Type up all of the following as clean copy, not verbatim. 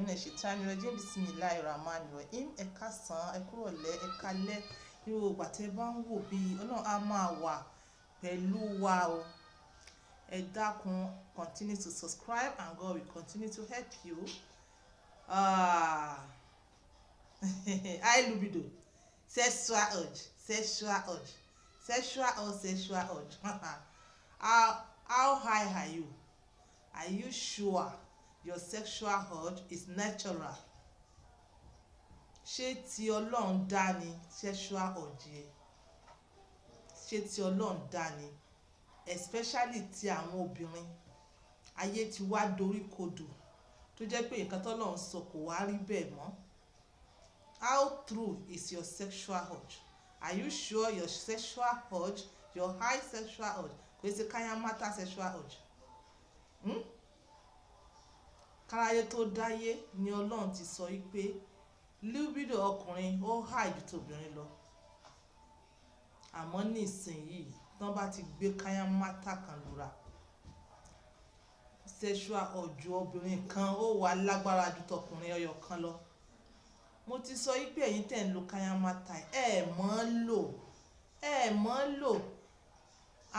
Minash shaitani rajim. Bismillahir rahmanir rahim. Ẹ káàsán, ẹ kúrọ̀lẹ́, ẹ káalẹ́. Ní gbogbo ìgbà tí ẹ bá ń wò bí, Ọlọ́run á máa wà pẹ̀lú wa o. Ẹ dákun, continue to subscribe and God will continue to help you. Ah, high libido, sexual urge, sexual urge, sexual urge, sexual urge. How high are you? Are you sure your sexual urge is natural? Ṣé ti Ọlọ́run dá ni sexual urge yẹn? Ṣé ti Ọlọ́run dá ni? Especially ti àwọn obìnrin. Ayé ti wá dorí kodò tó jẹ́ pé nǹkan tí Ọlọ́run sọ kò wá rí bẹ́ẹ̀ mọ́. How true is your sexual urge? Are you sure your sexual urge, your high sexual urge, kò ṣe kayamata sexual urge? Hmm? Káráyé tó dáyé ni Ọlọ́run ti sọ wípé libido ọkùnrin ó high ju tobìnrin lọ. Àmọ́ nísìnyí, tí wọ́n bá ti gbé kayamata kan lura, sexual urge obìnrin kan ó wà lágbára ju tọkùnrin ẹyọ kan lọ. Mo ti sọ wípé ẹ̀yin tẹ̀ ń lo kayamata, ẹ mọ̀ ń lò, ẹ mọ̀ ń lò.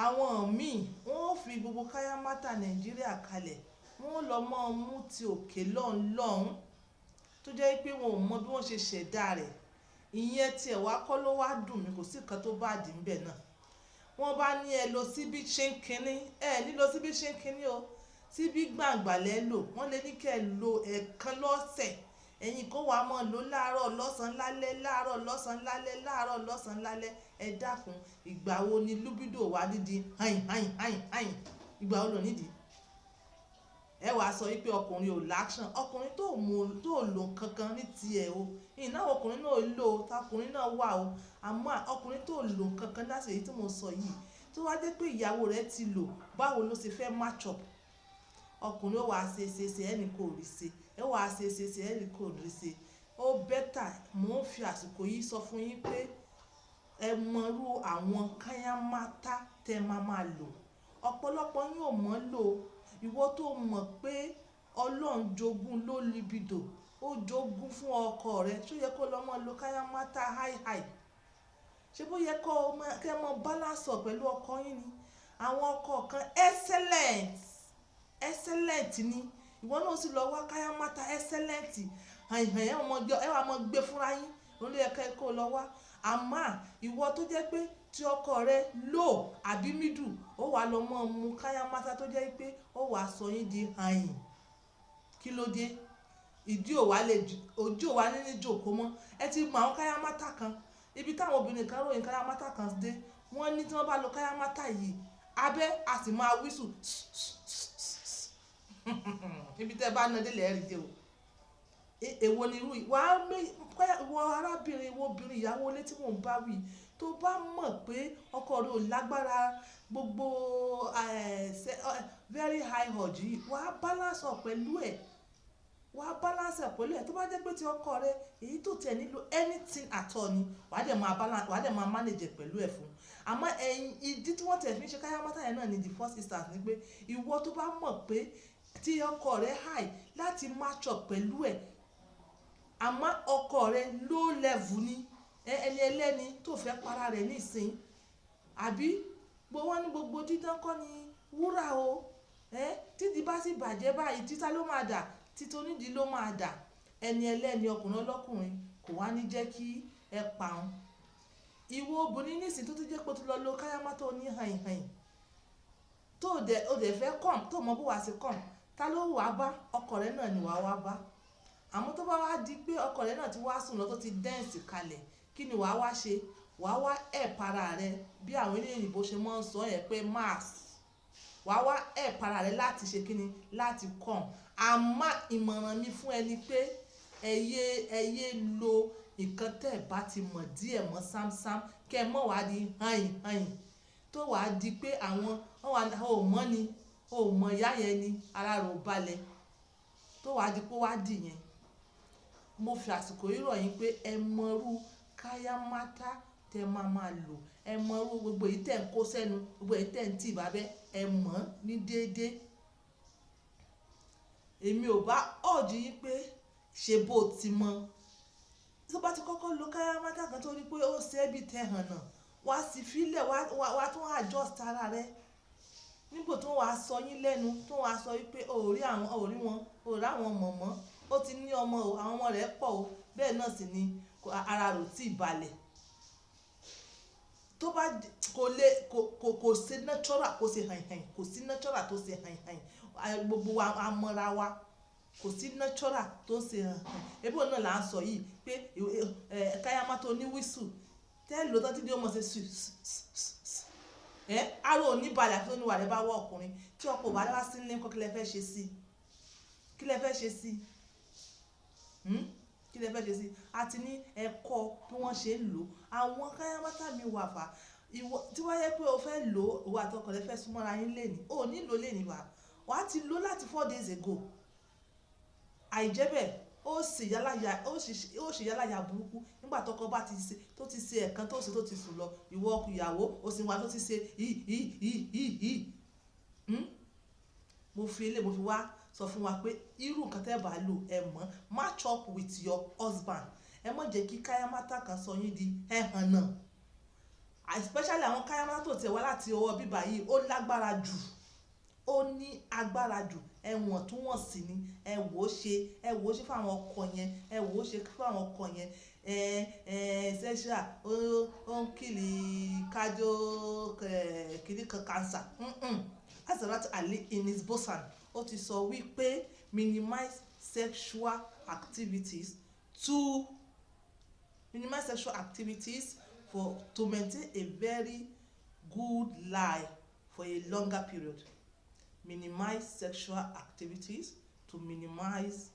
Àwọn míì wọ́n ó fi gbogbo kayamata Nàìjíríà kalẹ̀, wọ́n ó lọ mọ́ mú ti òkè lọ́hùn lọ́hùn tó jẹ́ wípé wọn ò mọ bí wọ́n ṣe ṣẹ̀dá rẹ̀. Ìyẹn tí ẹ̀ wá kọ́ ló wá dùn mí, kò sí nǹkan tó bad níbẹ̀ náà. Wọ́n bá ní ẹ lọ síbí ṣínkínní, ẹ ní lọ síbí ṣínkínní o, síbí gbàǹgbà lẹ́ lò. Wọ́n lè ní kí ẹ lo ẹ̀ẹ̀kan lọ́sẹ̀. Ẹ̀yin kó wàá mọ̀ lò láàárọ̀, lọ́sàn-án, lálẹ́, láàárọ̀, lọ́sàn-án, lálẹ́, láàárọ̀, lọ́sàn-án, lálẹ́. Ẹ dákun, ìgbà wo ni libido wà nídìí hàn hàn hàn hàn? Ìgbà wo lò nídìí? Ẹ wàá sọ wípé ọkùnrin ò l'action. Ọkùnrin tó mú tó lò kankan ní tiẹ̀ o, ìnáwó ọkùnrin náà lò ó, takùnrin náà wà o. Àmọ́ ọkùnrin tó lò kankan láti èyí tí mo sọ yìí, tó wá jẹ́ pé ìyàwó rẹ̀ ti lò, báwo ló ṣe fẹ́ match up? Ọkùnrin ó wá ṣe ṣe ṣe, ẹni kò rí ṣe, ẹ wá ṣe ṣe ṣe, ẹni kò rí ṣe. Ó better, mò ń fi àsìkò yìí sọ fún yín pé ẹ mọrú àwọn káyámátá tẹ máa máa lò. Ọ̀pọ̀lọpọ̀ yín ò mọ̀ lò. Ìwọ tó mọ̀ pé Ọlọ́run jogún low libido, ó jogún fún ọkọ rẹ, ṣó yẹ kó lọ mọ́ lo káyámátá high high? Ṣé bó yẹ kó kẹ́ mọ balance up pẹ̀lú ọkọ yín ni? Àwọn ọkọ kan excellent, excellent ni. Ìwọ náà sì lọ wá káyámátá excellent hàn hàn, ẹ wà mọ gbé fúnra yín lórí ẹ̀ka kó lọ wá. Àmọ́ ìwọ tó jẹ́ pé tí ọkọ rẹ low àbí middle, ó wà lọ mọ́ mu káyámátá tó jẹ́ pé ó wà sọ yín di hàn. Kí ló dé? Ìdí ò wá lè ojú ò wá ní ní jòkó mọ́. Ẹ ti mọ àwọn káyámátá kan, ibi táwọn obìnrin kan ròyìn káyámátá kan dé, wọ́n ní tí wọ́n bá lo káyámátá yìí, abẹ́ a sì máa wísù. Ibi tẹ́ bá ná délẹ̀ rí dé o. Èwo ni irú wàá mé ìwọ arábìnrin, ìwọ obìnrin, ìyàwó ilé tí mò ń bá wí, tó bá mọ̀ pé ọkọ rẹ ò lágbára gbogbo very high urge yìí, wàá balance up pẹ̀lú ẹ̀, wàá balance up pẹ̀lú ẹ̀. Tó bá jẹ́ pé tí ọkọ rẹ èyí tó tẹ̀ nílò anything at all ni, wàá dẹ̀ máa balance, wàá dẹ̀ máa manage ẹ̀ pẹ̀lú ẹ̀ fún. Àmọ́ ẹ̀yin, ìdí tí wọ́n tẹ̀ fi ń ṣe káyámátá yẹn náà ní the first instance ni pé ìwọ tó bá mọ̀ pé tí ọkọ rẹ high, láti match up pẹ̀lú ẹ̀, àmọ́ ọkọ rẹ low level ni, ẹni ẹlẹ́ni tó fẹ́ para rẹ̀ nísìn, àbí gbogbo wọn ní gbogbo dídán kọ́ ni wúrà o. Títí bá sì bàjẹ́ báyìí, títà ló máa dà, títí onídìí ló máa dà. Ẹni ẹlẹ́ni, ọkùnrin ọlọ́kùnrin kò wá ní jẹ́ kí ẹ pa òun. Ìwọ obìnrin nísìn tó ti jẹ́ pé ó ti lọ lo káyámátá oní hàìn-hàìn, tó dẹ̀ ó dẹ̀ fẹ́ come, tó mọ bó wàá ṣe come, ta ló wàá bá? Ọkọ rẹ náà ni wàá wá bá. Àmọ́ tó bá wá di pé ọkọ rẹ náà ti wá sùn lọ, tó ti dance kalẹ̀, kí ni wàá wá ṣe? Wàá wá help ara rẹ, bí àwọn eléyìnbó ṣe máa ń sọ yẹn pé mass. Wàá wá help ara rẹ láti ṣe kí ni? Láti come. Àmọ́ ìmọ̀ràn mi fún ẹni pé ẹ yé lo nǹkan tẹ́ ẹ bá ti mọ̀ díẹ̀ mọ́ sámsám, kẹ́ ẹ mọ̀ wá di hàìn hàìn, tó wàá di pé àwọn wọ́n wà ò mọ̀ ni, ò mọ̀ ìyá yẹn ni, ara rẹ̀ ò balẹ̀, tó wàá di pé wá dì yẹn. Mo fi àsìkò yìí rọ̀ yín pé ẹ mọrú káyámátá tẹ máa máa lò, ẹ mọrú gbogbo èyí tẹ̀ ń kó sẹ́nu, gbogbo èyí tẹ̀ ń tì bábẹ́, ẹ mọ̀ ní déédéé. Èmi ò bá urge yín pé Ṣe bó ti mọ. Tó bá ti kọ́kọ́ lo káyámátá kan tó rí pé ó ṣe é bí tẹ̀hàn náà, wà á sì fi lẹ̀, wà á tún adjust ara rẹ. Nígbà tó wà á sọ yín lẹ́nu, tó wà á sọ wípé o ò rí àwọn, o ò rí wọn, o ò rí àwọn mọ̀mọ́, ó ti ní ọmọ o, àwọn ọmọ rẹ̀ pọ̀ o. Bẹ́ẹ̀ náà sì ni ara rẹ̀ ò tí ì balẹ̀. Tó bá kò lè, kò ṣe natural kò ṣe hàinhàin, kò sí natural tó ṣe hàinhàin. Gbogbo wa a mọ́ra wa. Kò sí natural tó ṣe hàinhàin. Ebí òun náà là ń sọ yìí pé káyámátá oní whistle tẹ́ lò tán tí ó mọ̀ ṣe su su su su. Ara ò ní balẹ̀ àfi tó ní wà rẹ bá wọ ọkùnrin. Tí ọkọ ò bá wá sí nílé ńkọ́, kí lẹ fẹ́ ṣe sí? Kí lẹ fẹ́ ṣe sí? Hmm? Kí lẹ fẹ́ ṣe sí? A ti ní ẹ kọ́ bí wọ́n ṣe ń lò. Àwọn káyámátá mi wà fà. Ìwọ tí wọ́n yẹ pé o fẹ́ lò, ìwọ àti ọkọ rẹ fẹ́ súnmọ́ra yín léèní, o ò ní lò léèní wá. Wà á ti lò láti 4 days ago. Àìjẹ́bẹ̀, ó ṣe yálàya burúkú nígbà tí ọkọ bá ti ṣe, tó ti ṣe ẹ̀kan tó ṣe tó ti sùn lọ. Ìwọ ìyàwó, o sì wá tó ti ṣe hí hí hí hí hí. Mo fi eléyìí, mo fi wá sọ fún wa pé irú nǹkan tí ẹ bá lò, ẹ mọ̀, match up with your husband. Ẹ má jẹ́ kí káyámátá kan sọ yín di ẹhànnà. Especially àwọn káyámátá tó tẹ̀ wá láti ọwọ́ bíbà yìí, ó lágbára jù. Ó ní agbára jù. Ẹ̀wọ̀n tún wọ̀n sí ni. Ẹ wò ó ṣe, ẹ wò ó ṣe fún àwọn ọkọ yẹn, ẹ wò ó ṣe fún àwọn ọkọ yẹn. Essential, ó ń kill cardio kìíní kan cancer. Hazarat Ali in his bosom, ó ti sọ wípé minimize sexual activities for to maintain a very good life for a longer period. Minimize sexual activities to minimize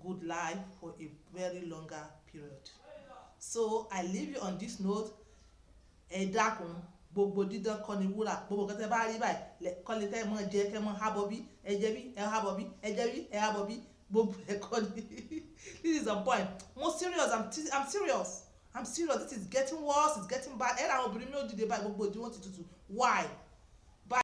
good life for a very longer period. So I leave you on this note. Ẹ dákun, gbogbo dídán kọ́ ni wúrà. Gbogbo nǹkan tí ẹ bá rí báyìí kọ́ lè tẹ́ ẹ mọ́ jẹ, kẹ́ mọ́ hábọ̀ bí, ẹ jẹ bí, ẹ hábọ̀ bí, ẹ jẹ bí, ẹ hábọ̀ bí. Gbogbo ẹ̀ kọ́ ni. This is on point. Mo serious, I'm serious. I'm serious. This is getting worse, it's getting bad. Ẹ rí àwọn obìnrin mi ó dìde báyìí, gbogbo ìdí wọn ti tutù. Why?